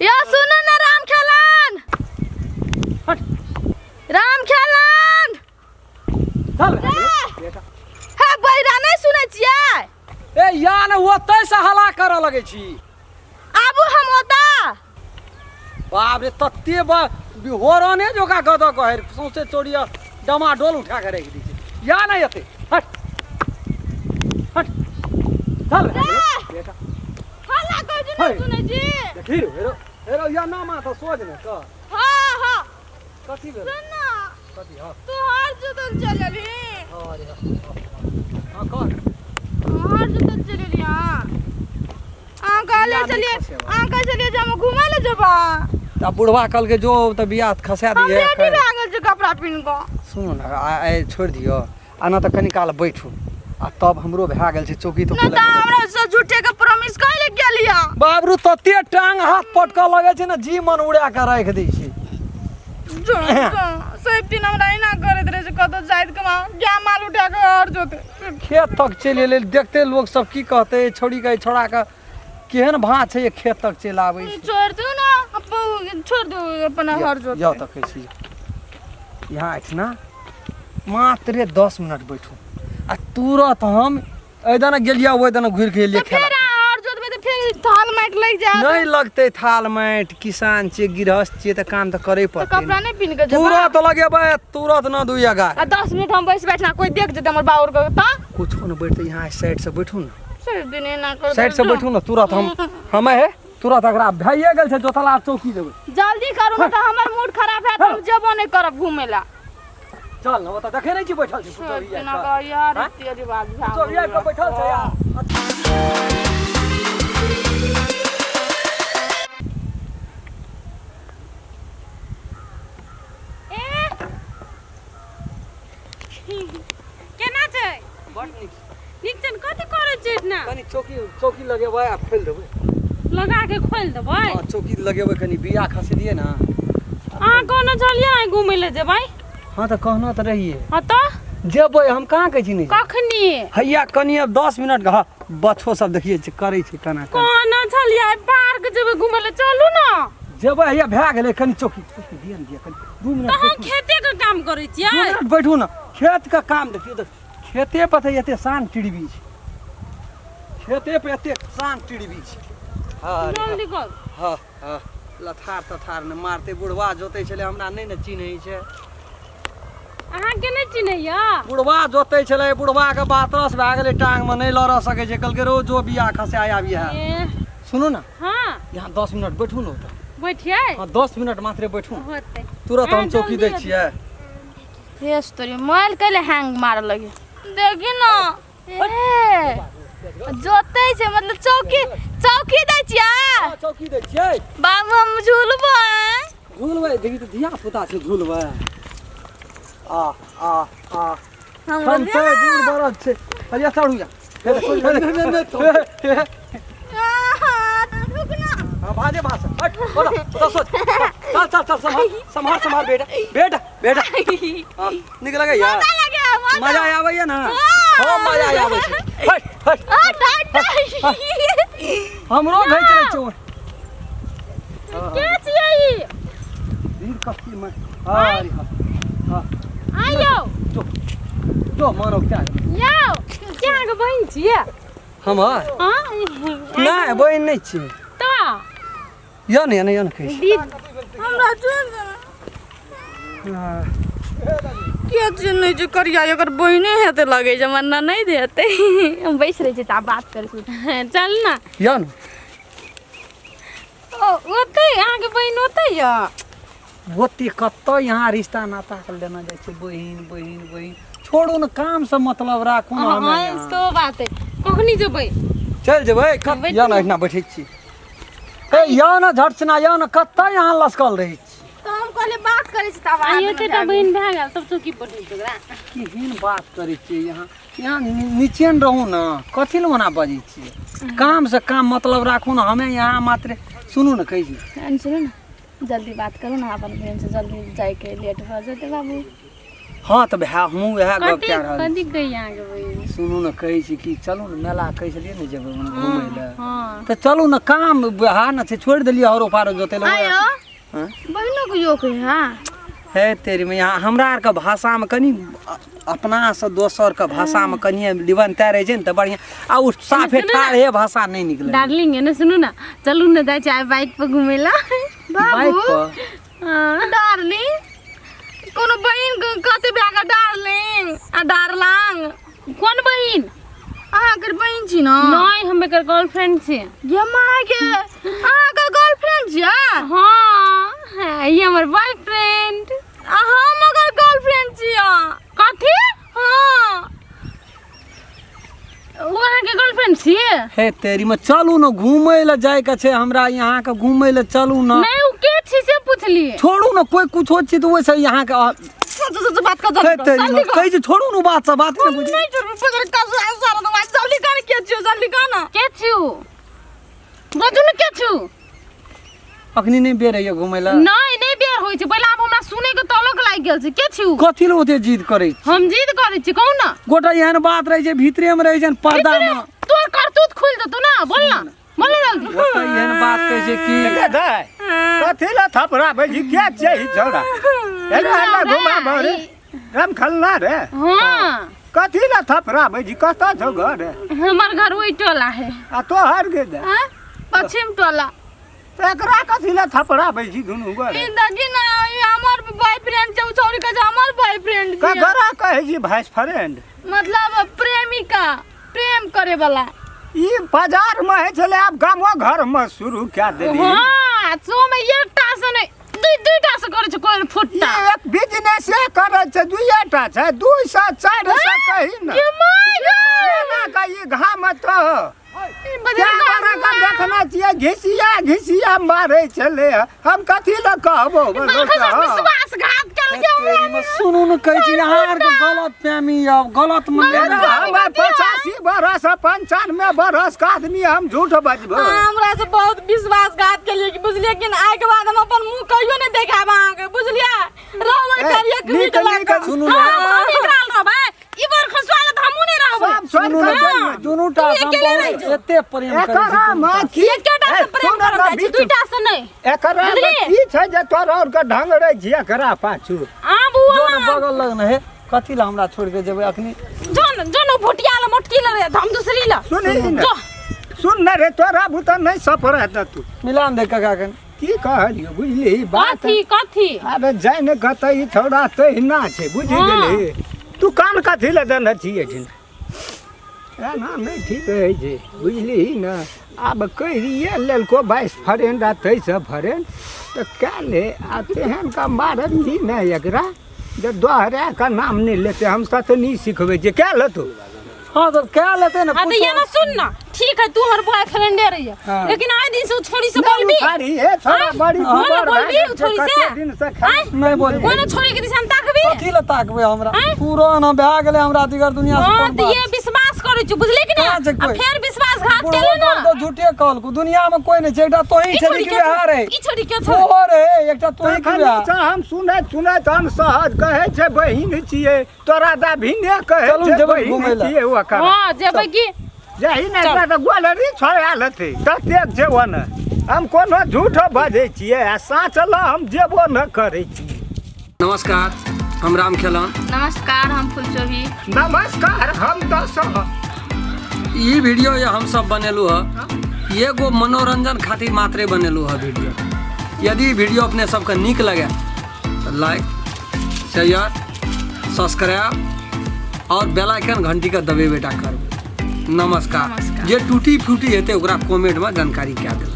यो सुनू ना राम खेलन। हट। राम खेलन। चल भए गेलै बेटा। हे बैरा नहि सुनै छियै? ए या ने ओतै से हला करऽ लगै छी। आबू हम ओतऽ। बाप रे तते होरने जोका गदऽ कहै सौंसे चोरिया डमाडोल उठा के राखि दै छै। या नहि एतै। हट हट चल भए गेलै बेटा। हल्ला करै छी नहि सुनै छी? देखी रो हेरो हेरो या ना माथा सोझ ने कर। हाँ हाँ। कथी भेल? सुन ना। कथी? हाँ। तू हर जोतल चल एलही। हाँ रे हाँ हाँ कर। हर जोतल चल एलही। हाँ अहाँ कहले बिया नहि चलिए। खसेबा। अहाँ कहै छलियै जे हम घुमै लए जेबा। तऽ बुढ़वा कहलकै जो तऽ बियाह खसा हम दिहे। रेडी भए गेल छी कपड़ा पिन्ह कऽ। सुनू ने आइ छोड़ि दियौ आ ना तऽ कनी काल बैठू आ तब हमरो भए गेल छै चौकी तो नहि तऽ हमरा से झूठे के प्रॉमिस कहि ले गेलियै। बाबरू तते टांग हाथ पटकऽ लगै छै ने जी मन उड़ा कऽ राखि दै छै। जो जो सब दिन हमरा एना करैत रहै छै कतौ जाइत के गाय माल उठा के और जोते। खेत तक चलि एलै देखते लोक सब की कहतै छौड़ी के छौड़ा के केहन भाँ छै खेत तक चलि आबै छै। छोड़ दू ना अपन छोड़ दू अपना हर जोते। जाउ तऽ कहै छी यहाँ एहिठिना मात्रे 10 मिनट बैठू आ तुरत हम एहि दने गेलियै ओहि दने घुरि के एलियै। तऽ फेर अहाँ हर जोतबै तऽ फेर थाल माटि लागि जायत। नहि लगतै थाल माटि किसान छियै गृहस्थ छियै तऽ काम तऽ करे तऽ पड़तै। कपड़ा नहि पिन्ह के जेबै? तुरत लगेबै तुरत न दुइया गाय। आ 10 मिनट हम बैस बैठना कोई देख जेतै हमर बाउर के तऽ कुछो न बैठतै यहाँ साइड से बैठू ने। सब दिन एना कर। साइड से बैठू ने तुरत हम हम हे तुरत एकरा भइए गेल छै जोतला चौकी देबै। जल्दी करू ने तऽ हमर मूड खराब हैत हम जेबो नहि करब घुमै ला। चल ने ओतऽ देखै नहि छी बैठल छी सब पुतोहिया दिना के। कह यार हाँ? रीति रिवाज भए पुतोहिया के बैठल छै यार। केना छै? बड नीक। नीक छै ने? कथी करै छियै एतना? कनी चौकी चौकी लगेबै आ खोलि देबै। लगा के खोलि देबै? हँ चौकी लगेबै कनी बिया खसेलियै ने। अहाँ कहने छलियै आइ घुमै लए जेबै। हँ तऽ कहना तऽ रहियै। हँ तऽ जेबै हम कहाँ कहै छी नहि। कखनी? हैया कनी आब 10 मिनट के। हँ बच्छो सब देखियै छै करै छै केना केना। कहने छलियै आइ पार्क जेबै घुमै लए चलू ने। जेबै हैया भए गेलै कनी चौकी चौकी दिअ ने दिअ कनी 2 मिनट तऽ अहाँ बैठू। खेते के काम करै छियै? 2 मिनट बैठू ने खेत के काम देखियौ तऽ खेते पर तऽ एते शान टिड़बी छै। खेते पर एते शान टिड़बी छै। हँ रे, जल्दी कर। हँ हँ लथार तथार ने मारतै बुढ़वा जोतै छलै हमरा नहि ने चिन्है छै। अहाँके नहि चिन्हैया? बुढ़वा जोतै छलै बुढ़वा के बातरस भए गेलै टांग मे नहि लड़ सकै छै कहलकै रौ जो बिया खसा आबिहे। ए, सुनू ने। हाँ। यहाँ 10 मिनट बैठू ने ओतऽ। बैठियै? हाँ 10 मिनट मात्रे बैठू। होतै। तुरत हम अहाँ चौकी दै जल्दी छियै। हे तोरी मोबाइल कैले हैंग मारऽ लगे। देखी ना ए जोतै छै मतलब चौकी चौकी दै छियै? हाँ, चौकी दै छियै। बाबू हम झूलबै। झूलबै देखी तऽ धिया पुता छै झूलबै। आ आ आ हमरा हम छै बूढ़ बरद छै। अरे चढ़ू जा। रुक ना। हाँ भाजे भाज हट ओता ओता सोच चल चल चल संभाल संभाल संभाल बेटा बेटा बेटा। हाँ नीक लगैया? मजा लगे मजा आबैया ना? हाँ मजा आबै छै। हट हट हट हट। हमरो घैच लै छै। के छियै ई? वीर कथी में अरे हाँ हाँ आइयो जो जो मानव क्या यौ के अहाँके बहिन छियै? हम हाँ नहि बहिन नहि छियै। तऽ यौ ने यौ ने कहै छी। दीद हमरा छोड़ दे। के चिन्है छै करिया एकर बहिने हेतै लगै छै हमरा ननैद हेतै। हम बैस रहै छी तऽ बात करै छी। चल ना। यौ ने ओ ओतै अहाँके बहिन ओतै यऽ? ओते कतऽ यहाँ रिश्ता नाता के लेना जाइ छै बहिन बहिन बहिन छोड़ू ने काम से मतलब राखू ने हमे हाँ यहाँ। सो बात है। कखनी जेबै? चलि जेबै यौ ने एहिठिना बैठै छी। ए यौ ने झट सिना यौ ने कतऽ यहाँ लसकल रहै छी? तऽ हम कहलियै बात करै छी तब आइ एतेटा बहिन भए गेल तब चौकी पर नहि ओकरा। केहन बात करै छियै यहाँ यहाँ निचेन रहू ने कथी लए ओना बजै छियै? काम से काम मतलब राखू ने हमे यहाँ मात्र सुनू ने कहै छी। सुनू ने जल्दी बात करू ने अपन बहिन से जल्दी जाइके लेट भऽ जेतै बाबू। हाँ तऽ भाय हमहूँ वएह गप कथी कए रहल छी। कथी कही अहाँके बहिन सुनू ने कहै छी कि चलू ने मेला कहै छलियै ने जेबै ओने घुमै लए हँ तऽ चलू ने काम वएह ने छै छोड़ि देलियै हरो फारो जोतै लए आयो हँ? बहिनो के जोक है हाँ हे तेरी में यहाँ हमरा आरके भाषामे कनि अपनासँ दोसरके भाषामे कनिए लिबन तय रहै छै ने तऽ बढ़िआँ आ ओ साफे सुनू ने। ठाढ़े भाषा नहि निकलै डार्लिंग एने सुनू ना चलू ने जाइ छै बाइक पर घुमै ला बाइक बाबू पर हाँ। डार्लिंग कोनो बहिन के कते भए गेल डार्लिंग आ डार्लांग कोन बहिन अहाँके बहिन छी ने नहीं हम एकर गर्लफ्रेंड छी ये माय के अहाँके गर्लफ्रेंड छियै हाँ हाँ, ई हमर बॉयफ्रेंड आ हम ओकर गर्लफ्रेंड छियै कथी हाँ ओ अहाँके गर्लफ्रेंड छियै हे तेरी में चलू ने घूमै लए जाइके छै हमरा यहाँके घूमै लए चलू ने नहीं उ के छी से पुछलियै छोड़ू ने कोई कुछो छी तऽ ओहिसँ यहाँके सोचो सोचो बात कर हे तेरी में कहै छै छोड़ू ने बात सब बात नहि बुझी नहीं छोड़ू पकड़ का सारा दिमाग जल्दी कर के छियो जल्दी कर ना के छी उ बजू ने के छी उ अखनी नहि बेर होइए घूमै लए नहीं नहीं बेर होइ छै पहिले आब हमरा सुनै के तलक लागि गेल छै के छी उ कथी लए ओते जिद करै छी? हम जिद करै छी कहू ना गोटा एहन बात रहै छै भीतरे मे रहै छै पर्दा मे तोर करतूत खुलि देतौ ना बोल ना बोल ना जल्दी गोटा एहन बात कहै छै कि ए दाइ, कथी लए थपड़ाबै छी के छियै ई छौड़ा एना एना घुमाबऽ रे राम खलना रे हाँ कथी लए थपड़ाबै छी कतऽ छौ घर हमर घर ओहि टोला है आ तोहर गे दाइ हाँ पश्चिम टोला तऽ एकरा कथी लए थपड़ाबै छी दुनू गोरे ई देखी ना ई हमर बॉयफ्रेंड छै उ छौड़ी कहै छै हमर बॉयफ्रेंड छै ककरा कहै छी भाइस फ्रेंड मतलब प्रेमिका प्रेम करे वाला ई बाजार मे होइ छलै आब गामो घर मे शुरू कए देली हाँ सो में एकटा से नहीं दुई दुईटा से करै छै कोई ई फुट्टा एक बिजनेसे करै छै दुइएटा छै 200 400 कही ने ये my God एना कऽ ई घाम तऽ क्या बड़ा का देखना छियै घिसिया घिसिया मारै छलै हम कथी लए कहबो विश्वासघात केलकै तेरी सुनू ने कहै छी अहाँ आरके गलत फहमी अब गलत मन हमर 85 बरस 95 बरस के आदमी हम झूठ बजबो हमरा से बहुत विश्वासघात केलिए कि बुझलिए कि आइ के बाद हम अपन मुंह कहियो नहीं देखाब अहाँके बुझलिए रहबै करिए कि नीक नीक नीक सुनू हम नीक रहबै ई बर खसवा ल तऽ हमहूँ नहि रहबै सब छोड़ि सुनू कऽ ने चलि दुनू टा तू हम अकेले रहि बहुत जो। एते प्रेम करै छी एकरा दुनू टा। मे की एकेटा से ए, प्रेम सुन ने करल जाइ छै बीच- दुईटा से नहि एकरा मे बुझलियै? की छै जे तोरा और के ढंग रहै छी एकरा पाछू आब ओ जो ने बगल लग ने हे कथी ला हमरा छोड़ के जेबै अखनी जो न जो न भुटिया ल मोटकी ल रे हम दूसरी ल सुनही ने जो सुन ने रे तोरा बुता नहि सफर हेतै तू मिलान दे काका के की कहलियौ बुझली बात कथी कथी अरे जाय ने कतऽ ई छौड़ा तहिना छै बुझि हाँ। गेलही तू कान कथी लए देने छी एहिठिन एना नहि ठीक रहै छै बुझलिही ने आब कहिए लेलको बाइस फ्रेंड आ तेइस फ्रेंड तऽ कए ले आ तेहन का मारब ही ने एकरा जे दोहरा कऽ नाम नहि लेतै हम सतनी सिखबै छियै कए लेतौ हाँ तो क्या लेते ना हाँ तो ये ना सुन ना ठीक है तू हमार बॉयफ्रेंडे रही हाँ। लेकिन आए दिन से उ छोरी से नहीं बोलबी उखाड़ी हे छोड़ा बड़ी हाँ, दुबर बोलबी भए उ छोरी गेल छै, से? कते दिन से खा आँय? नहीं बोलबी कोनो छोरी के दिसन ताकबी कथी ला ताकबे हमरा आँय? पुरान भए गेलै हमरा दिगर दुनिया से हाँ कोन तो बात ये विश्वास करै छु बुझले कि कहाँ छै ना आ कोई? फेर विश्वासघात बुढ़बो केले ना कहलको झूठे कहलको दुनिया में कोई नहीं छै एकटा तोही ई छे छोरी कि के बिहार है ई छोरी के छोरी तोहर है एकटा तोही की तखन बिहार से हम सुनैत सुनैत हम सहज कहै छै बहिन छियै तोरा दाभिने कहै चलू छै जेबै बहिन घुमै लए। छियै ओकर हाँ जेबै की जाही ने एकरा तऽ गोलरी छोड़ा लेतै ततेक छै ओने हम कोनो झूठ बजै छियै आ साँच लऽ हम जेबो न करै छियै नमस्कार हम राम खेलन नमस्कार हम फुलचोभी नमस्कार हम दस ई वीडियो ये हम सब बनेलू है एगो मनोरंजन खातिर मात्रे बनेलू है वीडियो यदि वीडियो अपने सबके नीक लगे तो लाइक शेयर सब्सक्राइब और बेल आइकन घंटी के दबेबे टा करबै नमस्कार नमस्कार। जे टूटी फूटी हेतै ओकरा कमेंटमे जानकारी कए देबै।